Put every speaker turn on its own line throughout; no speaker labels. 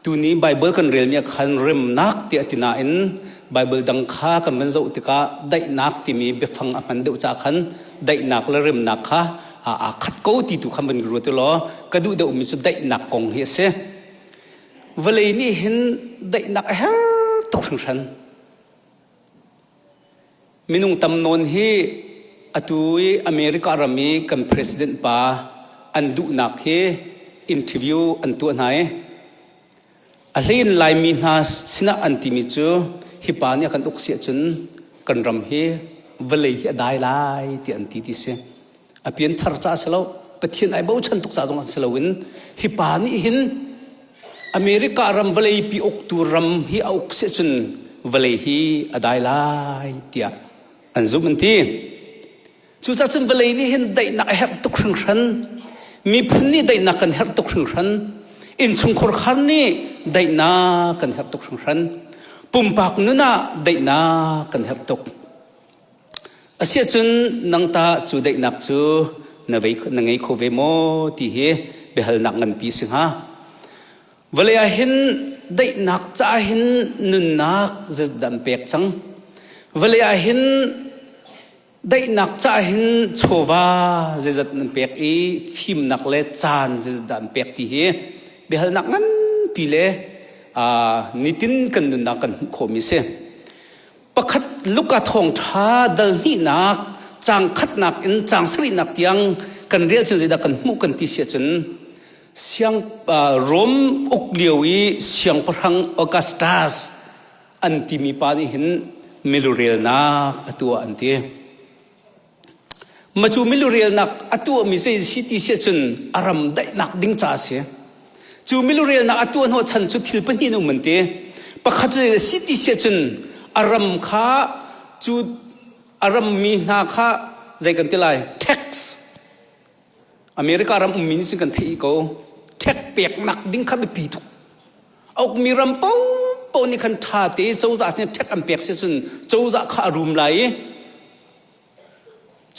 Tuni Baibal kan relmi ah khan remnak tiah a ti nain Baibal dang kha kan van zoh tikah daihnak timi biafang a hman deuh caah khan daihnak le remnak kha aa khat ko ti tu khan van ruat u law ka duh deuhmi cu daihnak kong hi a si. Vawlei nih hin daihnak a herh tuk hringhran. Minung tam nawn hi atu i America ram i kan president pa an duhnak hi interview an tuah hna i a hleiin Laimi hna sinah an timi cu hi pa nih a kan uk si ahcun kan ram hi vawlei hi a dai lai ti an ti ti si. A pianthar ca a si lo. Pathian ai bochan tuk ca zong an si loin hi pa nih hin America ram vawleipi uktu ram hi a uk si cun vawlei hi a dai lai tiah an zumh an ti. Cucaah cun vawlei nih hin daihnak a herh tuk hringhran. Miphun nih daihnak kan herh tuk hringhran. Innchungkhar khar nih daihnak kan herh tuk hringhran. Pumpak nun ah daihnak kan herh tuk. Asiahcun nang tah cu daihnak cu na, vei, na ngei kho ve maw ti hi biahalnak nganpi si hnga. Vawlei ah hin daihnak caah hin nunnak zeidah an pek cang. Vawlei ah hin daihnak caah hin chawva zeizat nan pek i fimnak le caan zeizat dah an pek ti hi biahalnak nganpi le uh, nitin kan nunnak kan hmuh khawhmi si. Pakhat Luka thawngṭha dal hnihnak caang khatnak in caang sarihnak tiang kan rel cun zeidah kan hmuh kan ti si ahcun siang Rom uk lio i siangpahrang Augustus an timi pa nih hin milurelnak a tuah an ti. Macu milurelnak a tuahmi zei si ti si ahcun a ram daihnak ding ca a si. Cu milurelnak a tuah hnawhchan cu thil pahnih an um an ti. Pakhat cu zei si ti si ahcun a ram kha cu a rammi hna kha zei kan ti lai tax America ram ummi nih cun kan theih ko tax peknak ding kha biapi tuk. A ukmi ram paohpaoh nih khan ṭha te cozah sin tax an pek si cun cozah kha a rum lai i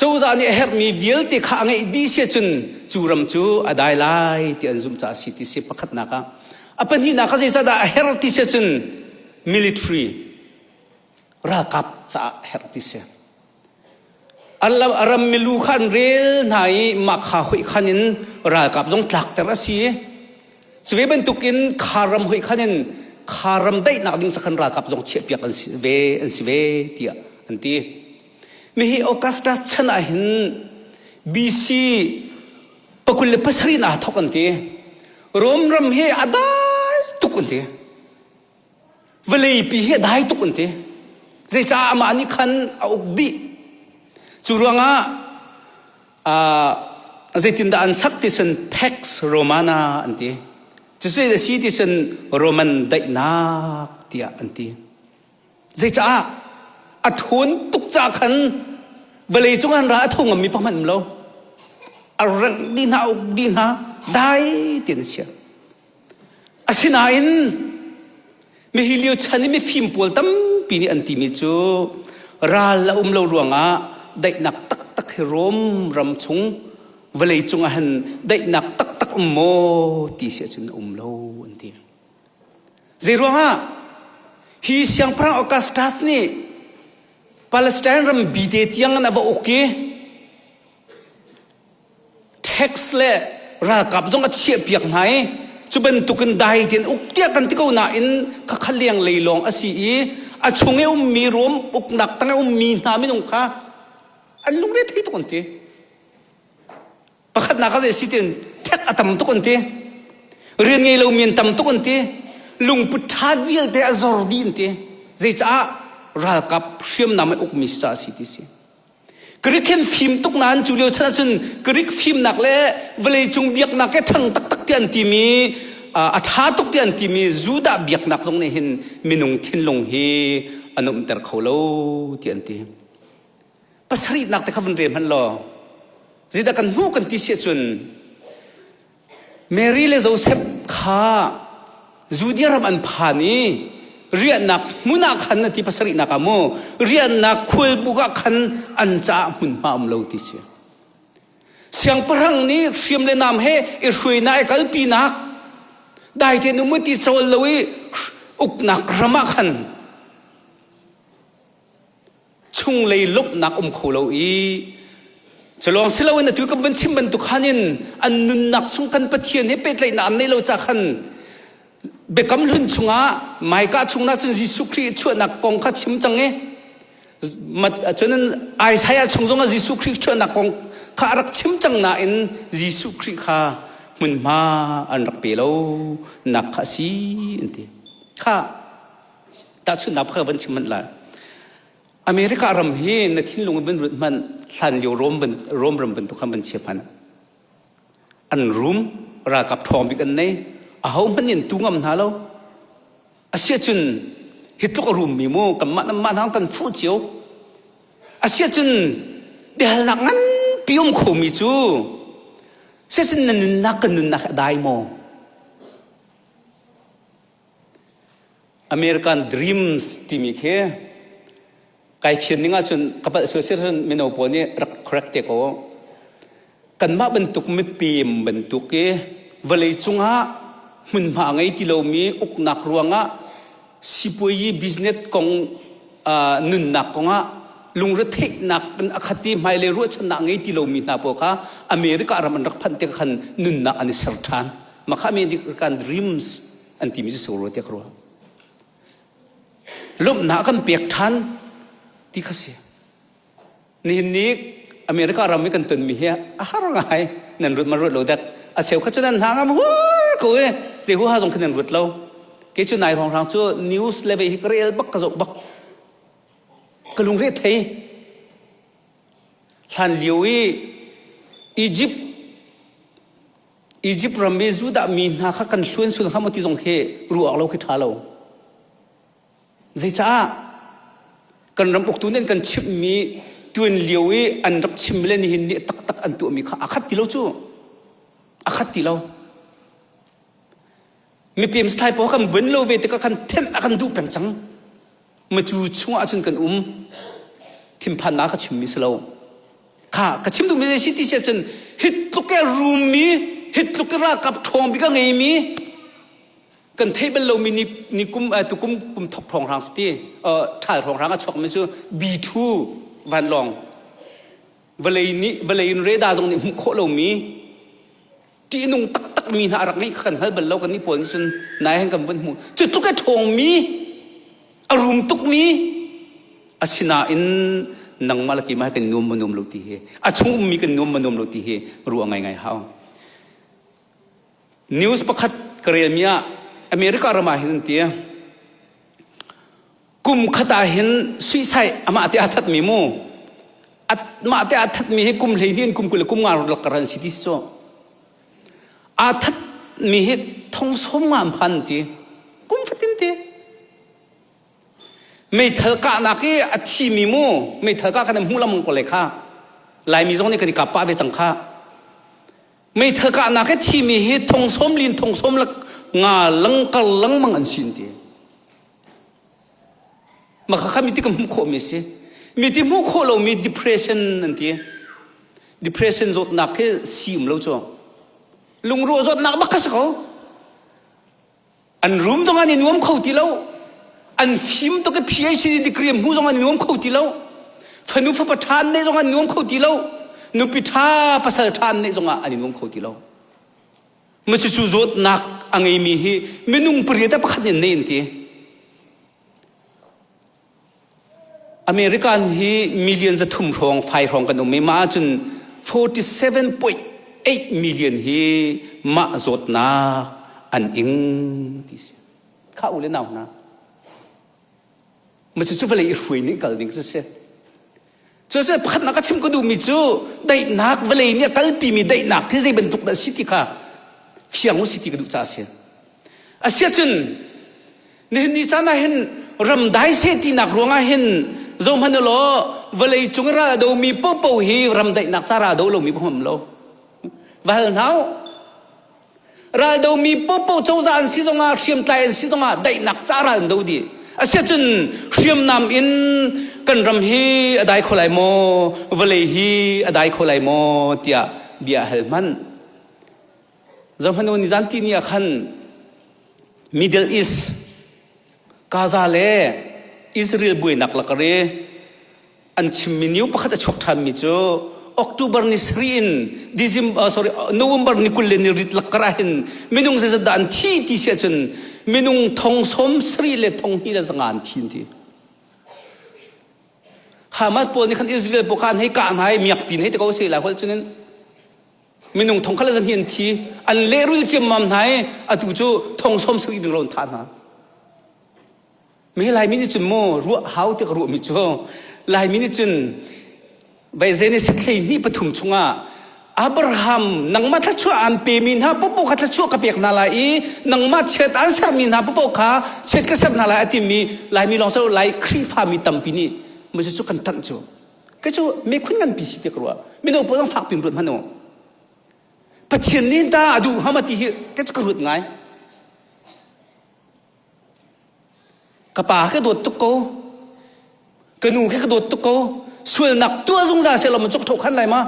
Cozah nih a herhmi vialte kha a ngeih dih si ahcun cu ram cu a dai lai ti an zumh caah a si ti si pakhatnak ah. A pahnihnak ah zeicahdah a herh ti si ahcun military ralkap caah a herh ti si. A ram milu kha an rel hna i mah kha hoih khan in ralkap zong tlakter a si. Cu ve bantukin kha ram hoih khan in kha ram daihnak ding sakhan ralkap zong chiahpiak an si ve an si ve tiah an ti. Mihi Augustus chan ah hin BC 27 naa thok an ti. Rom ram hi a dai tuk an ti. Vawleipi hi a dai tuk an ti. Zeicah amah nih khan a uk dih. Cu ruangah uh, zeitindah an sak ti cun Pax Romana an ti. Cucu a si ti cun Roman daihnak tiah an ti. Zeicah a ṭhawn tuk ca khan vawlei cung an ra a tho ngammi pa hmanh um lo. A rengh dih hna, a uk dih hna, dai tein a chia. Asinain mihi lio chan i mifim pawl tampi nih an timi cu ral a um lo ruangah daihnak taktak hi Rom ram chung vawlei cung ah hin daihnak taktak um maw ti si ahcun a um lo an ti. Zeiruangah hi siangpahrang Augustus nih Palestine ram bite tiang in a va uk i tax le ralkap zong a chiahpiak hna i cu bantukin dai tein uk tiah kan ti ko nain khakha leng lei lawng a si i a chung i ummi Rom uknak tang i ummi hna minung kha an lungre thei tuk an ti. Pakhatnak ah zei si tin ṭhek a tam tuk an ti. Rian ngei lomi an tam tuk an ti. Lungput ṭha vialte a zor dih an ti. Zeicah ralkap hriamnam an ukmi si caah si ti si. Greek hin fim tuk nain cu lio chan ahcun Greek fimnak le vawleicung biaknak he ṭhang taktak ti an timi a ṭha tuk ti an timi Judah biaknak zong nih hin minung thinlung hi a nuamhter kho lo ti an ti. Pasarihnak te kha vun rel hmanh law zeidah kan hmuh kan ti si ahcun Mary le Joseph kha Judea ram an phan i riahnak hmun ah khan a ti pasarihnak ah mu riahnak khualbuk ah khan an caah hmunhma um lo ti si. Siangpahrang nih hriam le nam he i hruainak i kalpinak. Dai tein um ti cawl lo i uknak ram ah khan chunglei lawmhnak um kho lo i culawng si loin atu kan van chim bantuk khan in an nunnak chung kan Pathian he pehtlaihnak an neih lo ca khan biakam hlun chungah Micah chungah cun Jesuh Khrih chuahnak kong kha chim cang i cun Isaiah chung zongah Jesuh Khrih chuahnak kong kha a rak chim cang nain Jesuh Khrih kha hmunhma an rak pe lo nak kha a si an ti kha Tahchunhnak pakhat van chim hmanh lai. America ram hi na thinlung in van ruat hmanh hlan lio Rome, ban, Rome ram bantuk khan van chia hmanh. An rum ralkap ṭhawng bik an nei. Aho hmanh in tu ngam hna lo. Asiahcun hi tluk a rummi mu kanmah nanmah hna kan fuh cio. Asiahcun biahalnak nganpi um khomi cu siahcun na nunnak kan nunnak hi a dai maw? American Dreams timi khi kai fian ning ahcun ka palh sual sir mino pawl nih rak correct te ko. Kanmah bantuk mipem bantuk i vawlei cungah hmunhma a ngei ti lomi uknak ruangah sipuayi business kong nunnak kongah lungretheihnak in a khat i hmailei ruahchannak ngei ti lomi hna pawl kha America ram an rak phanh tikah khan nunnak an i ser ṭhan. Mah kha American Dreams an timi cu si rua tiah ka ruah. Lawmhnak kan pek ṭhan ti kha si. Nihin ni America ram i kan tonmi hi a har ngai. Nan ruat ma ruat lo dek. A cheu kha cu nan hna ngam hur ko i zei huha zong kha nan ruat lo. Kei cu nai hrawnghrang cu news le vei hi ka rel bak ka zoh bak. Ka lungre thei. Hlan lio i Egypt Egypt ram i Judah mi hna kha kan hluan sual hnga maw ti zong khi ruah awk lo khi ṭha lo. Zeicah kan ram uktu nih an kan chimhmi tuan lio i an rak chim le nihin ni taktak an tuahmi kha a khat ti lo cu. A khat ti lo. Mipem thlai pawl kan bun lo ve tikah khan thenh a kan duh peng cang. Macu chungah cun kan um. Thinphannak ka chimmi si lo. Kha ka chim duhmi zei si ti si ahcun hi tluk i rummi, hi tluk i ralkap ṭhawng bik a ngeimi kan theih bal lomi ni, ni kum tukum kum thok hrawnghrang si ti ṭhal hrawnghrang a chuakmi cu B2 vanlawng vawlei nih vawlei in radar zong nih hmuh khawh lomi ṭihnung taktakmi hna a rak ngeih kha kan hngal bal lo kan nih pawl nih cun nai han kan vun hmuh cu tluk a ṭhawngmi a rum tukmi asinain nangmah le keimah kan nuam ma nuam lo ti hi a chung ummi kan nuam ma nuam lo ti hi ruah ngaingai hau news pakhat ka relmi ah America ram ah hin an ti Kum khat ah hin suihsaih amah te aa thatmi mu amah te aa thatmi hi kum 12 in kum 20 le kum nga lak kar an si ti si cu aa thatmi hi thong som nga an phan ti kum fatin te meithal kahnak i a thimi mu meithal kah khan hmu lamang ko le kha laimi zong nih kan i kap pah ve cang kha meithal kahnak i thimi hi thong som lin thong som lak nga langkar langmang an sin ti Mah kha mi ti ka hmuh khawhmi a si. Mi ti hmuh khawh lomi depression an ti. Depression zawtnak hi si um lo cu. Lungruah zawtnak bak kha si ko. An room zong an i nuam kho ti lo. An fim tuk i PhD degree hmu zong an i nuam kho ti lo. Fanu fapa ṭha an neih zong an i nuam kho ti lo. Nupi ṭha pasal ṭha an neih zong ah an i nuam kho ti lo. Masicu zawtnak a ngeimi hi minung pariat ah pakhat nih an nei an ti. American hi million 300 hrawng fai hrawng kan um i mah ahcun 47.8 million hi mah zawtnak an ing ti si. Kha u le nau hna. Masicu vawlei i hruai nih kal ding cu si. Cucu pakhatnak ka chim ka duhmi cu daihnak vawlei nih a kalpimi daihnak hi zei bantuk dah si ti kha fiang u si ti ka duh caah a si. Asiahcun nihin ni caan ah hin ram dai seh tinak ruangah hin zohhmanh u law vawlei cung i ral a domi paohpaoh hi ram daihnak ca ral do lomi paham lo. Va hal hna u. Raldomi popo cozah an si zongah hriamtlai an si zongah daihnak ca ral an do dih. Asiahcun hriamnam in kan ram hi a dai kho lai maw, vawlei hi a dai kho lai maw tiah bia hal hmanh. Zohhmanh u nizan ti ni ah khan. Middle East Gaza le Israel buainak lakar i an chimmi new pakhat a chuak ṭhanmi cu October ni sarih in December uh, sorry November ni 20 le ni rit lakar ah hin minung zeizat dah an thi ti si ahcun minung thong sawm sarih le thong hnih le zanga an thi an ti. Hamas pawl nih khan Israel pawl kha an hei kah hna i miakpi hei ti ko si lai holh cunin minung thong khat le zahnih an thi an lehrul ciammam hna i atu cu thong sawm sarih ding ro an thah hna. Me Laimi nih cun mu ruah hau ti ka ruahmi cu Laimi nih cun vai Genesis 12 pathum chungah Abraham nangmah thluachuah aan pemi hna popo kha thluachuah ka pek hna lai i nangmah chiat aan sermi hna popo kha chiat ka ser hna lai a timi Laimi lawng si lo Lai Khrihfami tampi nih Moses cu kan ṭanh cu kei cu mekhun nganpi si ti ka ruah mino pawl zong fak pin ruat hmanh u Pathian nih ta a duh hnga ma ti hi kei cu ka ruat ngai Ka pa ka dawt tuk ko. Ka nu khi ka dawt tuk ko. Sualnak tuah zungzal seh law ma cuk khan lai ma?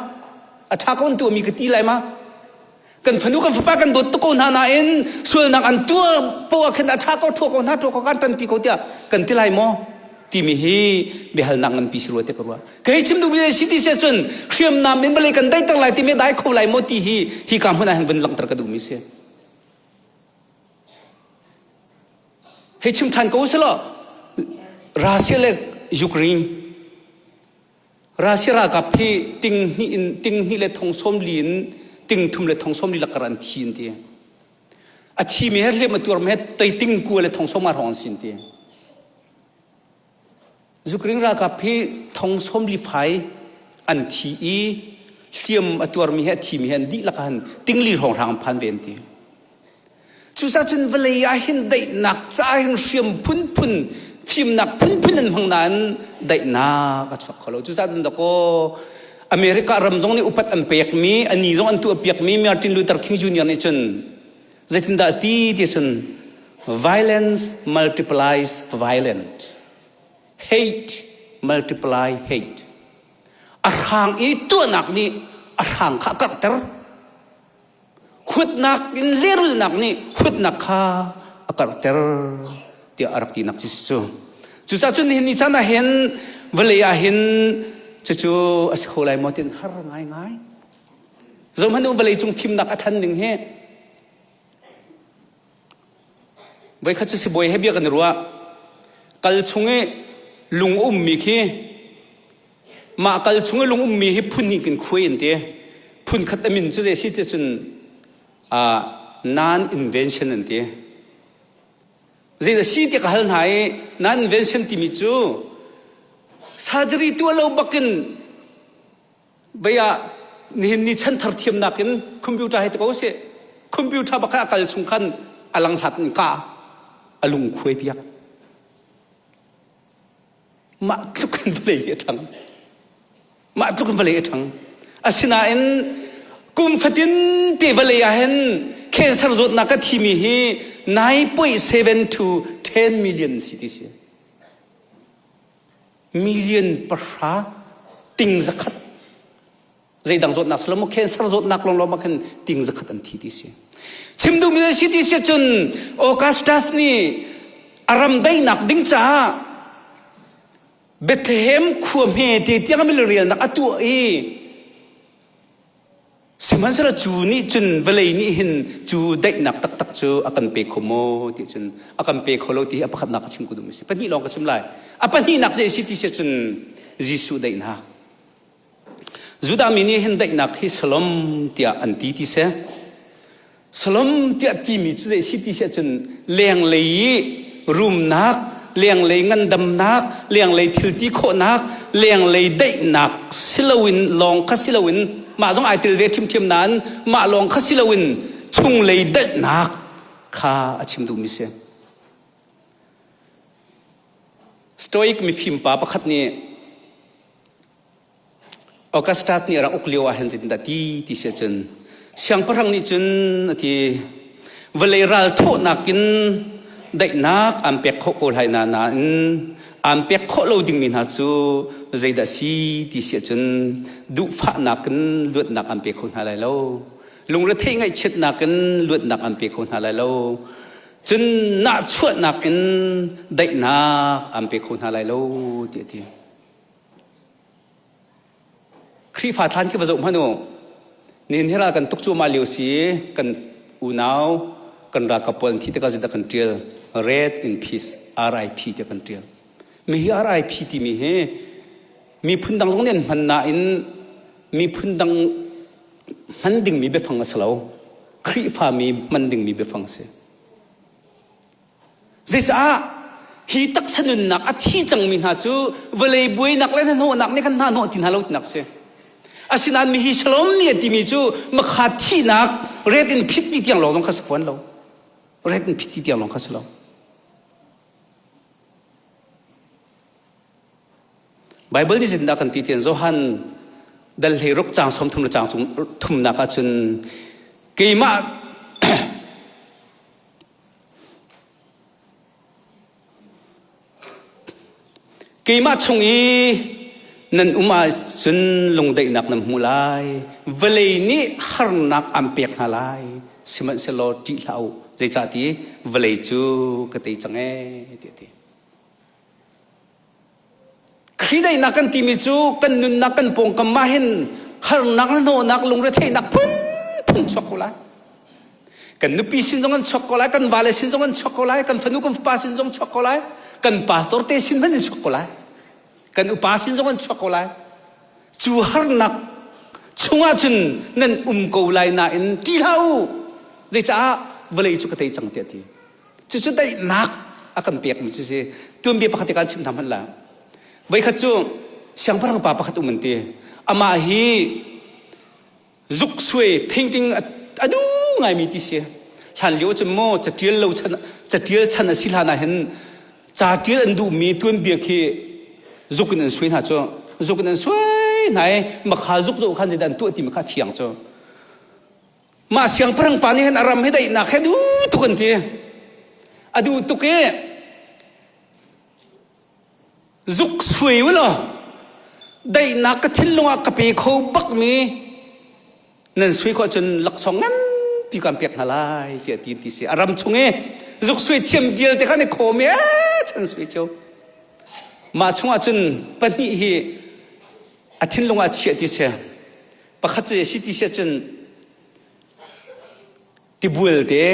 A ṭha ko an tuahmi ka ti lai ma? Kan fanu kan fapa kan dawt tuk ko hna nain sualnak an tuah poah khin a ṭha ko ṭhua ko hna ṭhua ko kan ṭanpi ko tiah kan ti lai maw? timi hi biahalnak nganpi si rua te ka ruah. Kei chim duhmi si ti si cun hriamnam in vawlei kan daihter lai timi dai kho lai maw ti hi hi ka hmun ah hin vun langhter ka duhmi si. Hei chim ṭhan ko selaw Russia le Ukraine Russia ralkap hi ting hnih in ting hnih le thong sawm li in ting thum le thong sawm li lakar an thi an ti. A thi mi he hliam a tuar mi he tei ting kua le thong sawm nga hrawng an si an ti. Zukring ralkap hi thong sawmli fai an thi i hliam a tuarmi he a thimi he an dihlak ah hin tingli hrawnghrang an phan ve an ti. Cucaah cun vawlei ah hin daihnak caah hin hriam phunphun fimnak phunphun an hmang nain daihnak a chuak kho lo. Cucaah cun dakaw America ram zong nih upat an pekmi, ani zong an tuahpiakmi Martin Luther King Jr. nih cun zeitindah ti ti cun violence multiplies violent hate multiply hate a hrang i tuahnak nih a hrang kha a karhter huatnak in lehrulnak nih huatnak kha a karhter tiah a rak tinak ci cu cucaah cun nihin ni caan ah hin vawlei ah hin cucu a si kho lai maw tin har ngaingai zohhmanh u vawlei cung fimnak a ṭhan ning hi Voikhat cu sibawi he bia kan i ruah. Kal chung i lung a ummi khi mah kal chung i lung ummi hi phun hnih kan khuai an ti. Phun khat a min cu zei si ti cun uh, non invention an ti. Zei dah si ti ka hal hna i non invention timi cu surgery tuah lo bakin Vei ah nihin ni chanthar thiamnak in computer hei ti ko sih. Computer bak a kal chung khan a lang hlat in ka a lung khuai piak. Mah tluk in vawlei hi a ṭhang. Mah tluk in vawlei a ṭhang. Asinain kum fatin te vawlei ah hin cancer zawtnak a thimi hi 9.7 to 10 million si ti si. Million pahra ting zakhat zeidang zawtnak si lo maw cancer zawtnak lawng lawng khan ting zakhat an thi ti si chim duhmi si ti si cun Augustus nih a ram daihnak ding caah Bethlehem khua hme te tiang milrialnak a tuah i Sihmanhsehlaw cu nih cun vawlei nih hin cu daihnak taktak cu a kan pe kho maw ti cun a kan pe kho lo ti hi a pakhatnak ka chim ko duhmi si. Pahnih lawng ka chim lai. A pahnihnak zei si ti si cun Jesuh daihnak. Judah mi nih hin daihnak hi Shalom tiah an ti ti si. Shalom tiah timi cu zei si ti si ahcun lenglei i rumnak, lenglei ngandamnak, lenglei thil ti khawhnak, lenglei daihnak si loin lawng kha si loin mah zong ai tel ve ṭhimṭhiam nain mah lawng kha si loin chunglei daihnak kha a chim duhmi si. Stoic mifim pa pakhat nih Augustus nih a rak uk lio ah hin zeitindah ti ti si ahcun siangpahrang nih cun a ti vawlei ral thawhnak in daihnak aan pek khawh ko lai na nain aan pek khawh lo dingmi hna cu zeidah si ti si ahcun duhfahnak in luatnak aan pe kho hna lai lo lungretheih ngaihchiatnak in luatnak aan pe kho hna lai lo. Cun nahchuahnak in daihnak aan pe kho hna lai lo tiah a ti. Khrihfa thlan khi va zoh hmanh u. Nihin hi ral kan tuk cuahmah lio si kan unau kan ralkap pawl an thi tikah zeidah kan ṭial? Red in peace RIP tiah kan ṭial. Mi hi RIP timi hi miphun dang zong nih an hman nain miphun dang hman dingmi biafang a si lo. Khrihfami hman dingmi biafang a si. Zeicah hi taksa nunnak a thi cangmi hna cu vawlei buainak le hnahnawhnak nih khan hna hnawh ti hna lo tinak si. Asinain mihi shalom nih a timi cu makha thihnak ret in phit ti tiang lawng zong kha si fawn lo. Ret in phit ti tiang lawng kha si lo. Bible nih zeitindah kan ti tian Johan dal hlei ruk caang 30 le caang thumnak ah cun keimah Keimah chung i nan um ahcun lungdaihnak nan hmu lai. Vawlei nih harnak aan pek hna lai. Sihmanhsehlaw ṭih hlah u. Zeicahti vawlei cu ka tei cang ee, tiah a ti. Khrih daihnak kan timi cu kan nunnak kan pawngkam ah hin harnak hnawhnak lungretheihnak phunphun chuak ko lai. Kan nupi sin zong an chuak ko lai, kan vale sin zong an chuak ko lai, kan fanu kan fapa sin zong chuak ko lai, kan pastor te sin hmanh in chuak ko lai. Kan upa sin zong an chuak ko lai. Cu harnak chungah cun nan um ko lai nain ṭih hlah u. Zeicah vawlei cu ka tei cang tiah a ti. Cucu daihnak a kan pekmi cu si. Tuanbia pakhat te kan chim hna hmanh la. Voikhat cu siangpahrang pa pakhat um an ti. Amah hi zuk suai painting a duh ngaimi ti si. Hlan lio cun maw catial lo chan catial chan a si hlan ah hin ca tial an duhmi tuanbia khi zuk in an suai hna cu. Zuk in an suai hna i makha zuk zoh khan zeidah an tuah ti kha fiang cu. Mah siangpahrang pa nih hin a ram hi daihnak he duh tuk an ti. A duh tuk i zuk suai u law daihnak ka thinlung ah ka pe kho bakmi nan sui khawh cun laksawng nganpi kan pek hna lai tiah ti ti si. A ram chung i zuk sui thiam vialte kha an i khawm i chan sui cio. Mah chungah cun pahnih hi a thinlung ah chiah ti si. Pakhat cu si ti si ahcun tibual te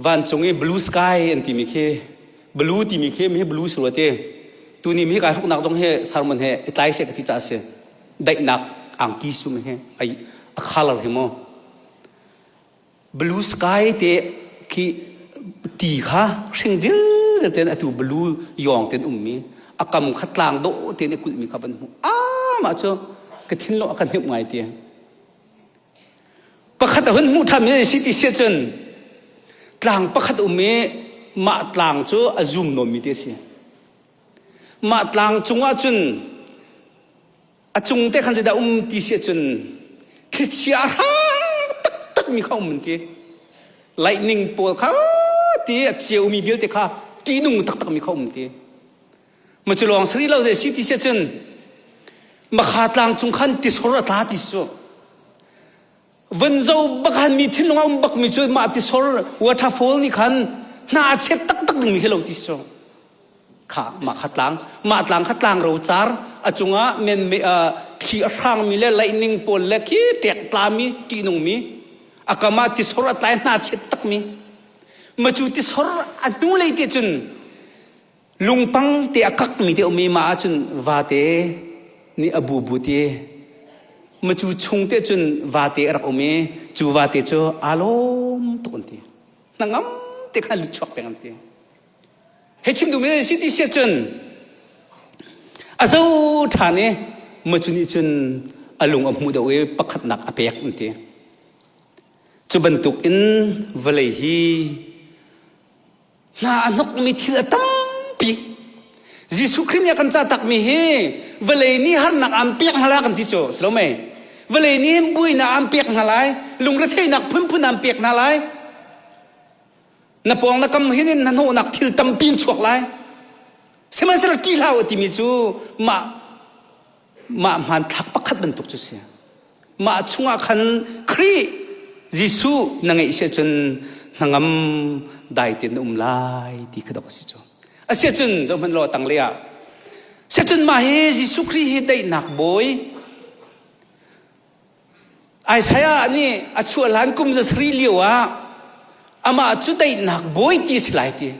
vancung i blue sky an timi khi blue timi khi mi blue si rua te tuni mi kai hruknak zong he sermon he i tlai seh ka ti caah si daihnak angki sum he ai a color hi mu Blue sky te khi ti kha hring zilzel tein atu blue yawng tein ummi a kam kha tlang dawh tein i kulhmi kha van hmuh ah mah cu ka thinlung a ka hnemh ngai ti pakhat a hun hmuh ṭhan mi si ti siah cun tlang pakhat um i mah tlang cu a zum nawnmi ti a si mah tlang cungah cun A cung te khan zeidah um ti si ahcun thlichia a hrang taktak mi kha um an ti. Lightning pawl kha ti a ceumi vialte kha ṭihnung taktak mi kha um ti. Ma cu lawng sari lo zei si ti si ahcun Makha tlang cung khan tisor a tla ti su. Van zo bak han mi thinlung a um bak mi cu mah tisor waterfall nih khan hna a chet taktak ding mi khi lo ti su. Kha mah kha tlang mah tlang kha tlang ro car a cungah men thli a hrangmi le lightning pawl le khi ṭek tlami ṭihnungmi a kam ah tisor a tlai hna chet takmi ma cu tisor a hnulei te cun lungpang te a kakmi te um i mah ahcun vate nih a bubu te ma cu chung te cun vate a rak um i cu vate cu aa lawm tuk an ti hnangam te khan lut chuak peng an ti Hei chim duhmi si ti si cun a zo ṭhan i macu nih cun a lung a hmuh deuh i pakhatnak a pek an ti. Cu bantuk in vawlei hi hna a hnokmi thil a tampi. Jesuh Khrih nih a kan cah takmi hi vawlei nih harnak aan pek hna lai kan ti cu si lo mei? Vawlei nih buainak aan pek hna lai, lungretheihnak phunphun aan pek hna lai. Na pawng na kam hin in na hnawhnak thil tampi in chuak lai. Sihmanhsehlaw ṭih hlah u timi cu mah mah hmanthlak pakhat bantuk cu si. Mah chungah khan Khrih Jesuh na ngeih si ahcun Hnangam dai tein na um lai ti kha dok a si cu. Asiahcun zohhmanh law tanglei ah Siahcun mah hi Jesuh Khrih hi daihnak bawi Isaiah nih a chuah hlan kum zasarih lio ah amah cu daihnak bawi ti a si lai ti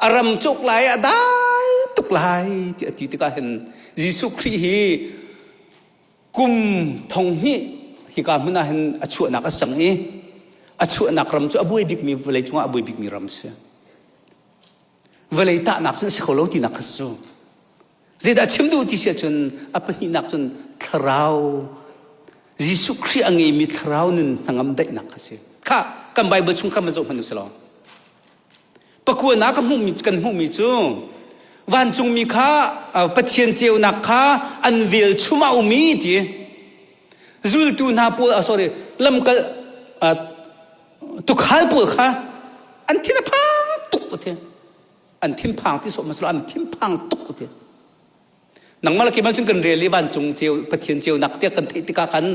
a ram cawk lai a dai tuk lai ti a ti tikah hin Jesuh Khrih hi kum thong hnih hika hmun ah hin a chuahnak a sang i a chuahnak ram cu a buai bikmi vawlei cungah a buai bikmi ram si. Vawlei tahnak cun a si kho lo tinak kha cu. Zeidah chim duh ti si ahcun a pahnihnak cun thlarau Jesuh Khrih a ngeimi thlarau nun hnangam daihnak kha si. Kha kan Bible chung kha van zoh hmanh u silaw. Pakuana ka hmuhmi kan hmuhmi cu vancungmi kha Pathian ceunak kha an velchum a um i ti zultu hna pawl sorry lamkal tukhal pawl kha an thin a phang tuk ti. An thinphang ti sawh masalo an thinphang tuk ti. Nangmah le keimah cun kan rel i vancung ceu Pathian ceunak tiah kan theih tikah khan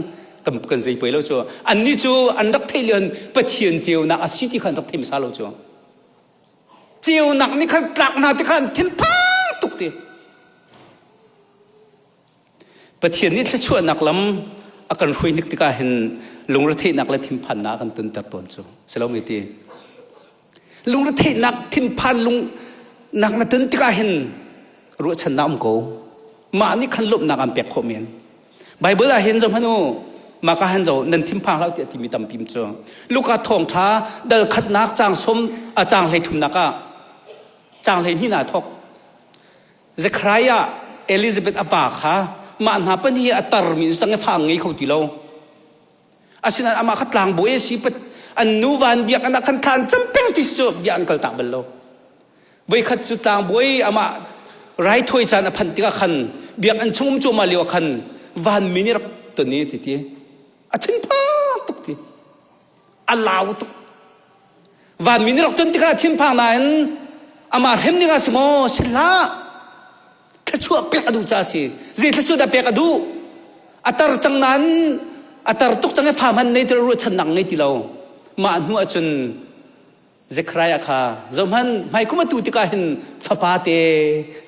kan kan zei poi lo cu. Annih cu an rak theih lian Pathian ceunak a si ti kha an rak thei hmasa lo cu. Ceunak nih khan tlak hna ti kha an thinphang tuk ti. Pathian nih thluachuahnak lam a kan hruai hnik tikah hin lungretheihnak le thinphannak a kan tonter tawn cu. Si lo mi ti? Lungretheihnak thinphan lung nak na ton tikah hin ruahchannak um ko. Mah nih khan lawmhnak an pek khawh men. Bible ah hin zoh hmanh u. Mah ka han zo nan thinphang hlah tiah timi tampi cu. Luka thawngṭha dal khatnak caang som a caang hlei thumnak ah caang hlei hnih na thok. Zekhariah Elizabeth a va kha mah hna pahnih hi a tarmi sang i fa ngei kho ti lo. Asinain amah kha tlangbawi a si an nu van biakinn ah khan thla an cam peng ti cu bia an kaltak bal lo. Voikhat cu tlangbawi amah raithawi caan a phanh tikah khan biakinn chung um cuahmah lio ah khan vanmi nih rak ton i ti ti a thinphang tuk ti a lau tuk Vanmi nih rak ton tikah thinphang nain amah hrem ding ah si maw? Si hlah. Thluachuah pek a duh caah a si. Zei thluachuah dah pek a duh? A tar cang nain a tar tuk cang i fa hmanh nei ti lo ruahchannak ngei ti lo. Mah hnu ahcun Zekhariah kha zohhmanh hmaikum a tu tikah hin fapa te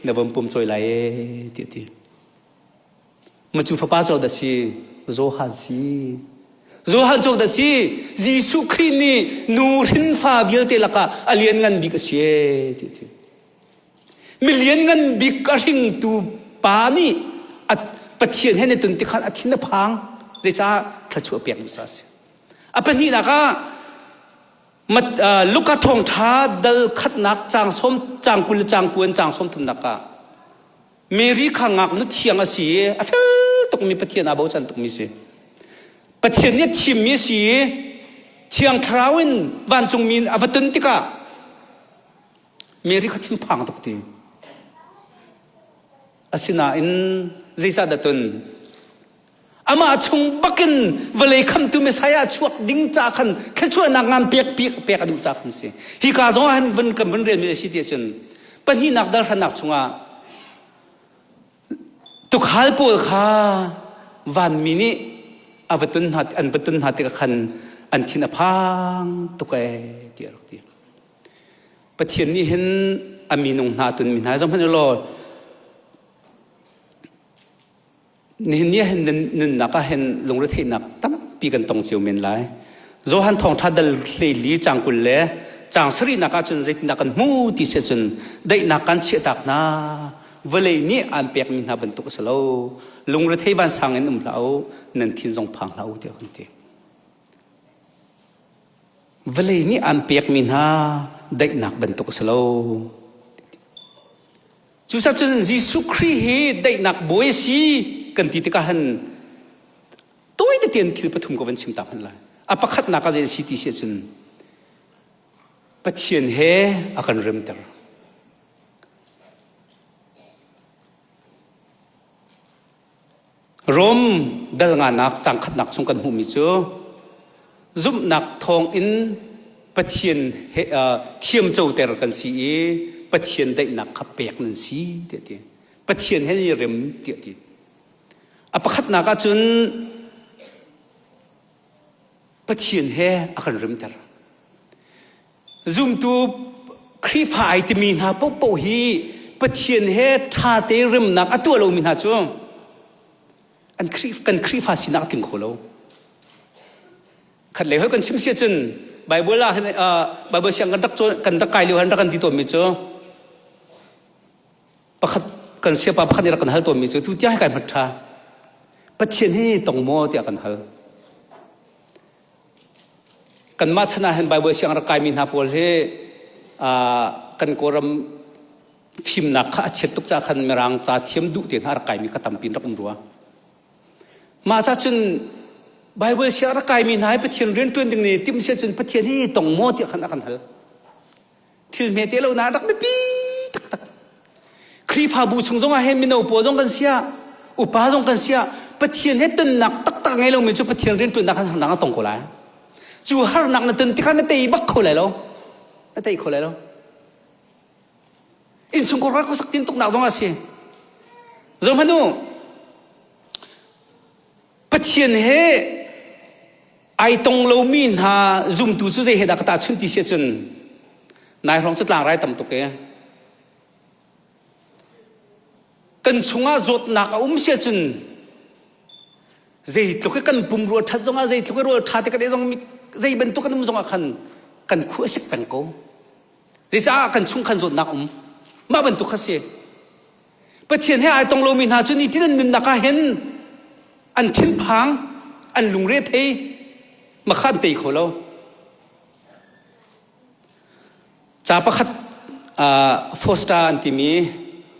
na von pum cawi lai ee ti a ti. Ma cu fapa cu dah si? Johan si. Johan cu dah si? Jesuh Khrih nih nu hrinfa vialte lakah a lianngan bik a si ee ti a ti. Mi lianngan bik a hringtu pa nih a Pathian he ne tun tikhan a thin a phang. Zeicah thluachuah pek duh sa a si. A pahnihnak ah Luka thawngṭha dal khatnak caang sawm caang 20 le caang kuan caang sawm thumnak ah Mary kha ngaknu thiang a si i a fel tukmi Pathian aa bochan tukmi si. Pathian nih a thimmi a si i Thiang Thlarau in vancungmi in a va ton tikah Mary kha thinphang tuk ti. Asinain zeicahdah ton? Amah chung bakin vawlei khamtu Messiah chuak ding ca khan thluachuahnak ngan pek pek a duh ca khan si. Hi ka zong ah hin vun kan vun relmi a si ti ahcun pahnihnak dalhrannak chungah tukhal pawl kha vanmi nih a va tun hna an va tun hna tikah khan an thin a phang tuk ee ti a rak ti. Pathian nih hin a minung hna tun mi hna zong hmanh law Nihin ni ah hin nunnak ah hin lungretheihnak tampi kan tong cio men lai. Johan thawngṭha dal hleili caang 20 le caang sarihnak ah cun zeitindah kan hmu ti si cun daihnak kan chiahtak hna vawlei nih aan pekmi hna bantuk a si lo. Lungrethei vansang in um hlah u, nan thin zong phang hlah u tiah kan ti. Vawlei nih aan pekmi hna daihnak bantuk a si lo. Cucaah Jesuh Khrih hi daihnak bawi a si kan ti tikah hin tawi tein thil pathum ka van chim ta hmanh lai. A pakhatnak ah zei a si ti si ahcun Pathian he a kan remter. Rom dal nganak caang khatnak chung kan hmuhmi cu zumhnak thawngin Pathian he thiamcoter kan si i Pathian daihnak kha pek nan si tiah ti. Pathian he i rem tiah ti. A pakhatnak ahcun Pathian he a kan remter. Zumtu Khrihfa ai timi hna paohpaoh hi Pathian he ṭha te remnak a tuah lomi hna cu an kan Khrihfa sinak a tling kho lo. Khat lei hoi kan chim si ahcun Bible ah Bible siang kan rak kan rak kai lio han rak kan ti tawnmi cu pakhat kan siapa pakhat nih rak kan hal tawnmi cu tu tiang hi kai hmat ṭha. Pathian hi tong maw tiah kan hal. Kanmah chan ah hin Bible siang rak kaimi hna pawl hi kan Kawlram fimnak kha a chiat tuk caah khan Mirang ca thiam duh te hna rak kaimi kha tampi in rak um rua. Mah ca cun Bible siang rak kaimi hna hi Pathian rian ṭuan ding nih timh sia cun Pathian hi tong maw tiah khan a kan hal. Thil hme te lo na rak biapi taktak. Khrihfabu chung zong ah hin mino pawl zong kan sia, upa zong kan sia, Pathian he tonnak taktak ngei lomi cu Pathian rianṭuannak khan harnak na tong ko lai. Cu harnak na ton tikah na tei bak kho lai lo. Na tei kho lai lo. Innchungkhar rak sak tin tuknak zong a si. Zohmanh u. Pathian he ai tong lomi hna zumtu cu zei he dah ka tahchunh ti si ahcun nai hrawng cu tlangrai tam tuk e. Kan chungah zawtnak a um si ahcun zeitluk i kan pumrua ṭhat zongah zeitluk i rawl ṭha te kan ei zong zei bantuk kan um zongah khan kan khu a sik peng ko. Zeicah kan chung khan zawtnak um? Mah bantuk kha si. Pathian he ai tong lomi hna cu nitin an nunnak ah hin an thinphang, an lungre thei, makha an tei kho lo. Ca pakhat Foster an timi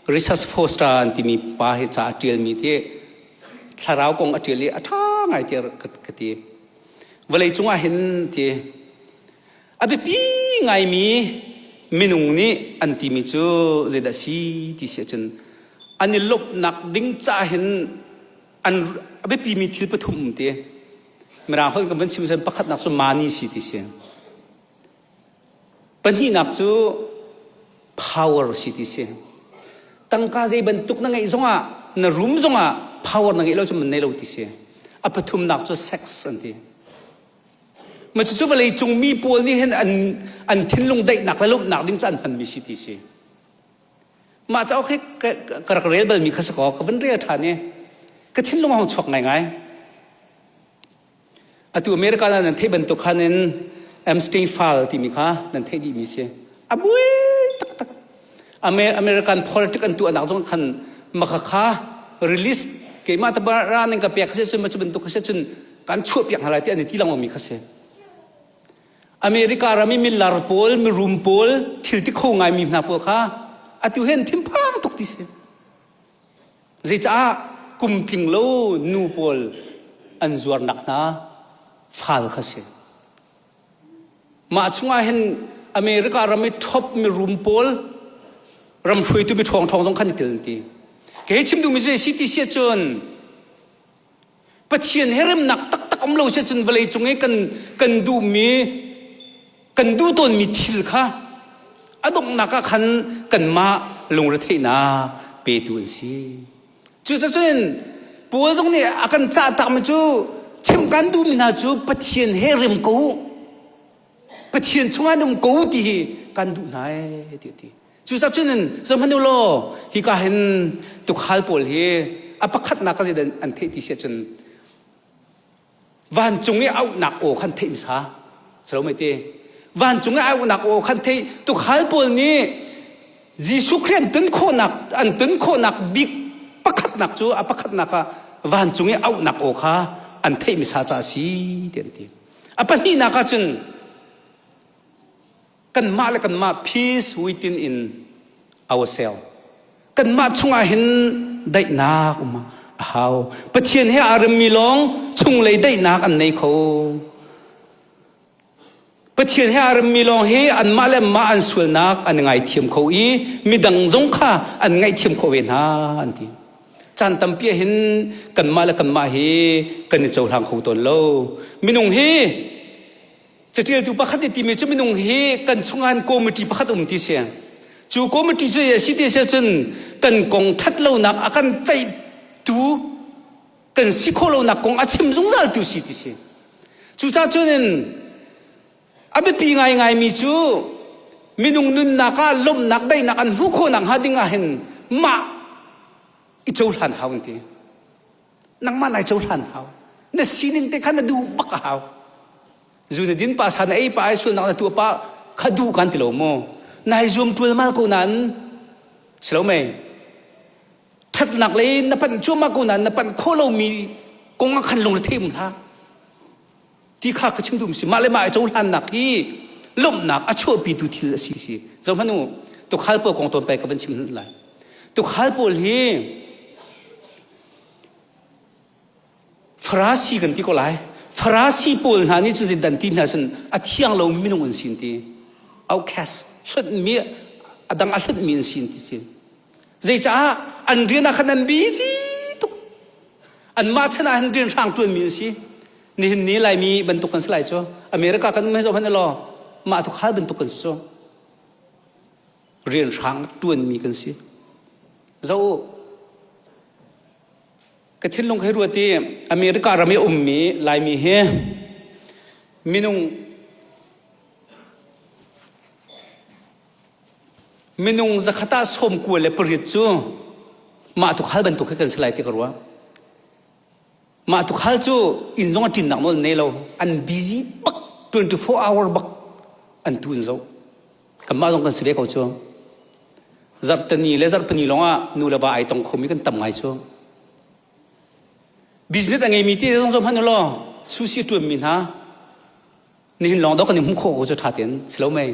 Richard Foster an timi pa hi ca a ṭialmi ti thlarau kong a ṭial i a ṭha ngai tiah ka ti. Vawlei cungah hin ti a biapi ngaimi minung nih an timi cu zeidah si ti si ahcun an i lawmhnak ding ca hin an a biapimi thil pathum um ti. Mirang holh kan van chim cun pakhatnak cu money si ti si. Pahnihnak cu power si ti si. Tangka zei bantuk na ngeih zongah na rum zongah power na ngeih lo cu man nei lo ti si. A pathumnak cu sex an ti. Ma cucu vawlei cung mi pawl nih hin an an thinlung daihnak le lawmhnak ding cu an hmanmi si ti si. Mah cauk hi ka rak rel balmi kha si kaw ka van rel ṭhan i ka thinlung a hung chuak ngaingai. Atu America ah nan theih bantuk khan in Epstein file timi kha nan theih dihmi si. A buai taktak. American politics an tuahnak zong khan maka kha release keimah ta ra ning ka pek si cun cu bantuk si cun kan chuah piak hna lai ti an i ti lengmang mi kha si. America ram i milar pawl, mirum pawl, thil ti kho ngaimi hna pawl kha atu hen thinphang tuk ti si. Zeicah kum tling lo nu pawl an zuarnak hna fal kha si. Mah chungah hin America ram i top mirum pawl ram hruaitu mi ṭhawng ṭhawng zong khan i tel an ti. Kei chim duhmi cu si ti si ahcun Pathian he remnak taktak um lo si ahcun vawlei cung i kan kan duhmi kan duh tawnmi thil kha a donghnak ah khan kanmah lungretheihnak petu an si. Cucacun Paul zong nih a kan cah takmi cu chimh kan duhmi hna cu Pathian he rem ko u. Pathian chungah um ko ti hi kan duh hna ee ti a ti. Cucacun zohhmanh u law hika hin tukhal pawl hi a pakhatnak ka zeidah an theih ti si ahcun Vancung i auhnak aw khan theih hmasa. Salo mei te. Vancung i auhnak aw khan theih tukhal pawl nih Jesuh Khrih an ton khawhnak an ton khawhnak bik pakhatnak cu a pakhatnak ah vancung i auhnak aw kha an theih hmasa caah a si ti an ti. A pahnihnak ah cun kanmah le kanmah peace within in ourselves kanmah chungah hin daihnak um a hau Pathian he aa remmi lawng chunglei daihnak an nei kho Pathian he aa remmi lawng hi anmah le anmah an sualnak an ngaithiam kho i midang zong kha an ngaihthiam khawh ve hna an ti caan tampi ah hin kanmah le kanmah hi kan i cohlang kho tawn lo minung hi Caṭialtu pakhat nih timi cu minung hi kan chungah hin committee pakhat um ti si. Cu committee cu a si ti si ahcun kan kong ṭhat lonak a kan ceihtu kan si khawh lonak kong a chim zungzal tu si ti si. Cucaah cun in a biapi ngaingaimi cu Minung nunnak ah lawmhnak daihnak an hmuh khawh nakhnga ding ah hin mah i cohlan hau an ti. Nangmah nai cohlan hau. Na sining te kha na duh bak a hau. Zu na din pa sa na ei pa ai sualnak na tuah pa kha duh kan ti lo mu. Nai zuam ṭualmal ko nain si lo mei. Ṭhatnak lei na panh cuahmah ko nain na panh khawh lomi kong ah khan lungre thei um hlah. Ti kha ka chim duh si. Mah le mah i cohlannak hi lawmhnak a chuahpitu thil a si si. Zohhmanh u, tukhal pawl kong tawn pei ka van chim hmanh lai. Tukhal pawl hi Farasi kan ti ko lai. Farasi pawl hna nih cun dan ti hna cun a thiang lomi minung an si ti. Outcast, hlonhmi, a dang a hlonhmi an si ti si. Zeicaah an rian ah khan an busy tuk. Anmah chan ah hin rian hrang ṭuanmi an si. Nihin ni Laimi bantuk kan si lai cu. America kan um hei zoh hmanh law mah tukhal bantuk kan si cu. Rian hrang ṭuanmi kan si. Zoh u. Ka thinlung hei ruat i America ram i a ummi Laimi hi minung minung zakhat ah 98 cu mah tukhal bantuk hi kan si lai ti ka ruah. Mah tukhal cu inn zong a ṭinnak nawl nei lo. An busy bak 24 hour bak an tu in zoh. Kanmah zong kan si ve ko cu. Zarhteni le zarhpini lawngah nu le va ai tong khomi kan tam ngai cu. Business a ngeimi te zong zoh hmanh u law sushi ṭuanmi hna nihin lawng dawh kan i hmuh khawh ko cu ṭha tein si lo mei.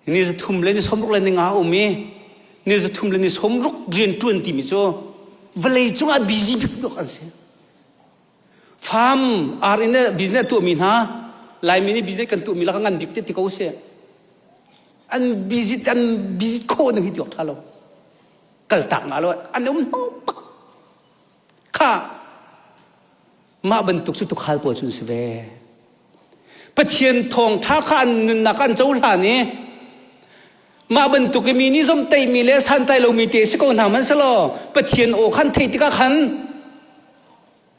Ni zathum le ni sawmruk le ni nga a um i ni zathum le ni sawmruk rian ṭuan timi cu vawlei cungah busy bik bik an si. Farm ar in business tuahmi hna Laimi nih business kan tuahmi lakah ngan bik te ti ko seh. An busy an busy khawh ning hi ti awk ṭha lo. Kaltak nga lo an um hno bak. Kha mah bantuk cu tukhal pawl cu an si ve. Pathian thawngṭha kha an nunnak an cohlan i mah bantuk i mi nih zomhtaihmi le santlai lomi te si ko hna hmanhsehlaw Pathian aw khan theih tikah khan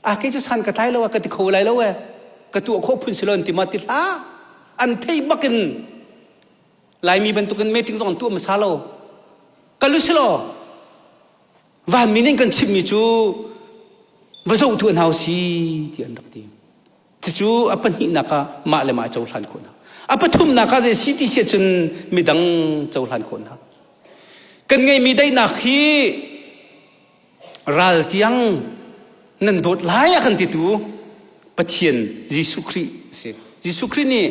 a kei cu san ka tlai lo a ka ti kho lai lo e ka tuah khawh phun si lo an ti ma ti hlah an theih bakin Laimi bantukin meeting zong an tuah hmasa lo kal u si law vanmi nih kan chimhmi cu va zoh tu hna si ti an rak ti cucu a pahnihnak ah mah le mah cohlan khawhnak a pathumnak ah zei si ti si cun midang cohlan khawhnak kan ngeihmi daihnak hi ral tiang nan dawt lai a kan titu Pathian Jesuh Khrih a si. Jesuh Khrih nih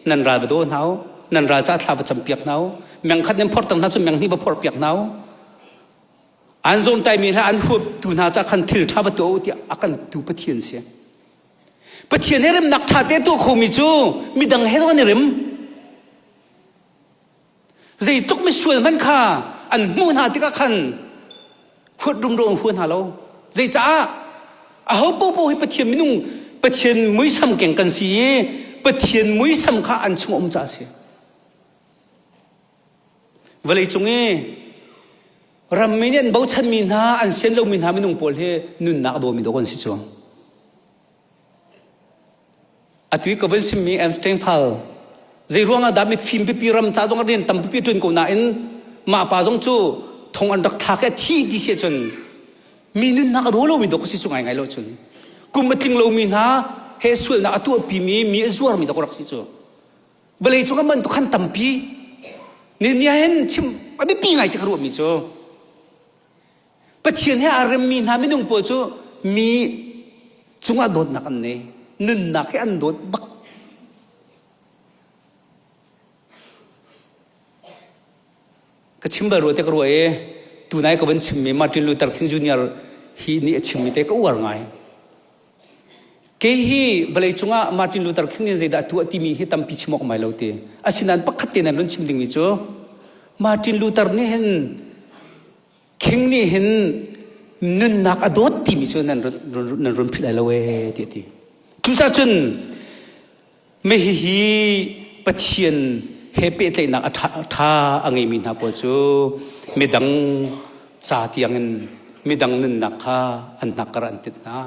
nan ral va daw hna u, nan ral ca thla va campiak hna u, meng khat nan phorh hna cu meng hnih va phorh piak hna u. An zawmtaimi hla an huaptu hna ca khan thil ṭha va tuah u tiah a kan tu Pathian si. Pathian he remnak ṭha te tuah khomi cu midang he zong an i rem. Zeitluk misual hmanh kha an hmuh hna tikah khan huat rumro an hua hna lo. Zeicaah? Aho popo hi Pathian minung Pathian muisam keng kan si i Pathian muisam kha an chung um caah a si. Vawlei cung i rammi nih an bochanmi hna an sian lomi hna minung pawl hi nunnak a dawmi dawh kan si cu. Atu i ka vun simmi Einstein fal zei ruangah dah mifim pipi ram ca zong rian tam pipi ṭuan ko nain mah pa zong cu thong an rak thlak i a thi ti si ahcun mi nunnak a daw lomi dawk si cu ngaingai lo cun kum a tling lomi hna he sualnak a tuahpimi mi a zuarmi dawk rak si cu vawlei cung ah bantuk khan tampi ni ni hin chim a biapi ngai ti ka ruahmi cu Pathian he aa remmi hna minung pawl cu mi cungah dawtnak an nei. Nunnak hi an dawt bak. Ka chim bal rua te ka ruah i tunai ka van chimmi Martin Luther King Jr. hi nih a chimmi te ka uar ngai. Kei hi vawlei cungah Martin Luther King nih zeidah tuah timi hi tampi chim awk mai lo ti. Asinain pakhat te nan run chim dingmi cu Martin Luther nih hin King nih hin nunnak a dawt timi cu nan nan run philh lai lo ee ti a ti. Cucaah cun hihi Pathian he pehtlaihnak a ṭha a ngeimi hna pawl cu midang ca tiangin midang nunnak kha an hnakkar an tinh hna.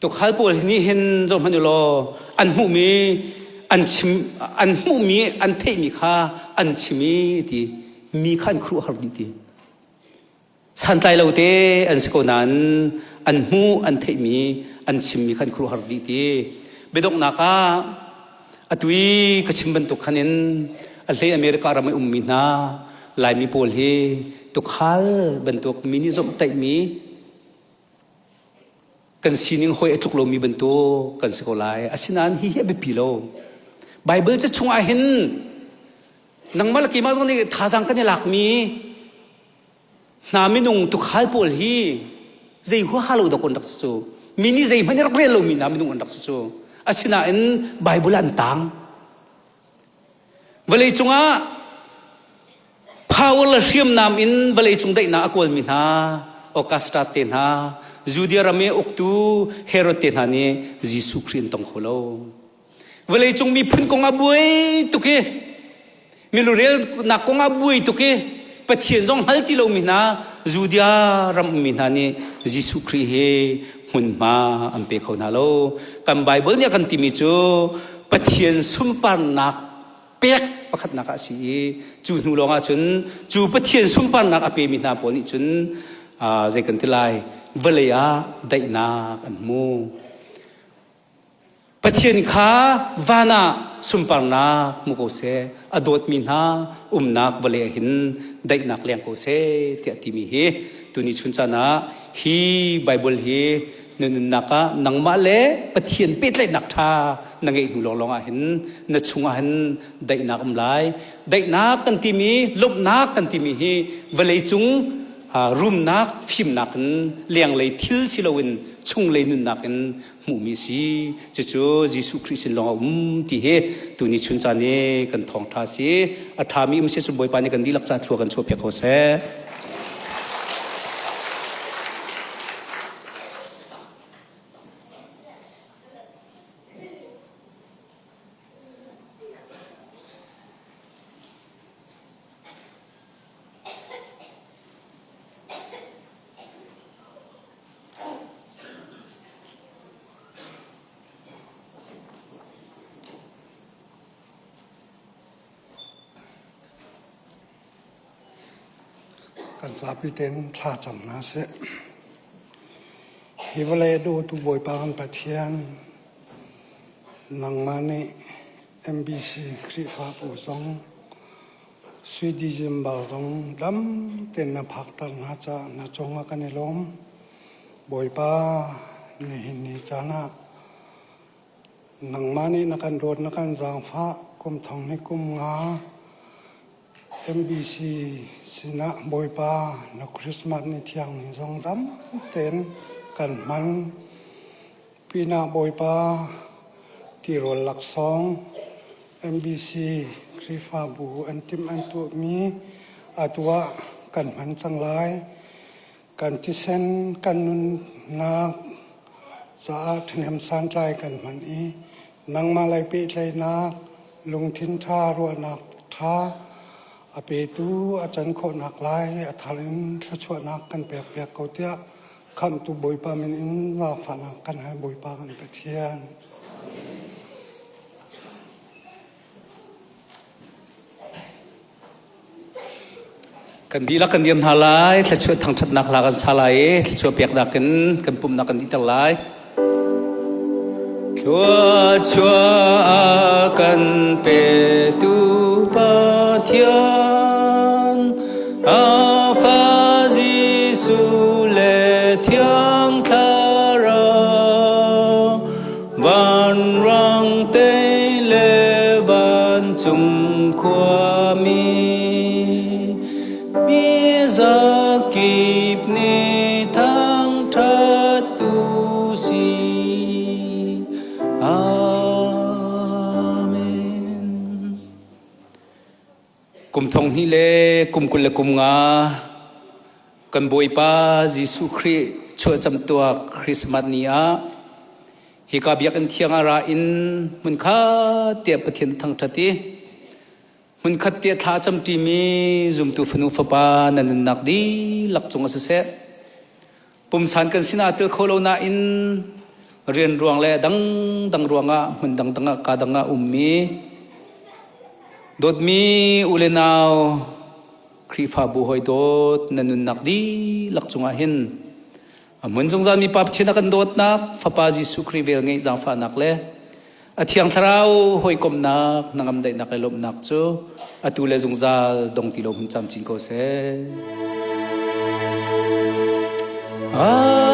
Tukhal pawl nih hin zoh hmanh u law an hmuhmi an chim an hmuhmi an theihmi kha an chim i ti mi kha an khuaruahhar dih ti. Santlai lo te an si ko nain an hmuh an theihmi an chimmi kha an khuaruahhar dih ti. Biadonghnak ah atu i ka chim bantuk khan in a hlei America ram i ummi hna Laimi pawl hi tukhal bantuk mi nih zomhtaihmi kan sining hoi a tluk lomi bantuk kan si ko lai. Asinain hi hi a biapi lo. Bible ca chungah hin nangmah le keimah zong nih thazaang kan i lakmi hna minung tukhal pawl hi zei huaha lo dawk an rak si cu. Mi nih zeihmanh i rak rel lomi hna minung an rak si cu. Asinain Bible an tang. Vawlei cungah power le hriamnam in vawleicung daihnak a kawlmi hna Augusta te hna Judea ram i uktu Herod te hna nih Jesuh Khrih an tong kho lo. Vawleicung miphun kong ah buai tuk i milurelnak kong ah buai tuk i Pathian zong hngal ti lomi hna Judea ram ummi hna nih Jesuh Khrih hi hmunhma an pe kho hna lo. Kan Bible nih a kan timi cu Pathian sunparnak pek pakhatnak ah a si i cu hnu lawng ah cun cu Pathian sunparnak a pemi hna pawl nih cun zei kan ti lai vawlei ah daihnak an hmu. Pathian kha van ah sunparnak hmu ko seh, a dawtmi hna umnak vawlei ah hin daihnak leng ko seh tiah timi hi tuni chun caan ah hi Bible hi na nunnak ah nangmah le Pathian pehtlaihnak ṭha na ngeih hnu lawnglawng ah hin na chungah hin daihnak um lai. Daihnak kan timi, lawmhnak kan timi hi vawleicung rumnak, fimnak in lenglei thil si loin chunglei nunnak in hmuhmi a si. Cucu Jesuh Khrih sin lawng a um ti hi tuni chun caan i kan thawngṭha a si. A ṭhami um si cun Bawipa nih kan dihlak ca thlua kan chuahpiak ko seh.
Kan zapi tein thla cam hna sih. Hi vawlei a dawtu Bawipa kan Pathian, nangmah nih MBC Khrihfabu zong Sui December zong dam tein na phakter hna caah na cungah kan i lawm. Bawipa, nihin ni caan ah Nangmah nih na kan dawt, na kan zaangfah, kum thong hi kum nga MBC sinah Bawipa na Christmas ni thiang ni zong dam tein kan hman. Pinah Bawipa tirawl laksawng MBC Khrihfabu an timh an tuahmi atu ah kan hman cang lai. Kan thisen kan nunnak caah ṭhahnem santlai kan hman i nangmah lei pehtlaihnak lungthin ṭha ruahnak ṭha a petu a can khawhnak lai a thar in thluachuahnak kan pekpiak ko tiah Khamhtu Bawipa min in zaangfahnak kan hal Bawipa kan Pathian.
Kan dihlak kan dir hna lai, thluachuah thangṭhatnak hla kan sa lai i thluachuah peknak in kan pumhnak kan dihter lai. Thluachuah a kan petu Pathian, a fa Jesuh le Thiang Thlarau, Vanrang te le vancung khuami mi zakip nih thangṭhat u sih. Amen. Kum thong hnih le kum 25 kan Bawipa Jesuh Khrih chuahcam tuak Christmas ni ah hika biakinn thiang ah ra in hmunkhat tiah Pathian thangṭhat i hmunkhat tiah thla a camṭimi zumtu fanu fapa nan nunnak dihlak cung ah siseh pumsan kan sinah tel kho lo nain. Rian ruang le dangdang ruangah hmun dangdang ah ka dang ah ummi dawtmi u le nau Khrihfabu hawi dawt na nunnak dihlak cungah hin a hmun zungzal mi Pa Pathian a kan dawtnak Fapa Jesuh Khrih vel ngeih zaangfahnak le a Thiang Thlarau hawikomhnak hnangam daihnak le lawmhnak cu atu le zungzal dong ti lo hmun camcin ko seh. Amen.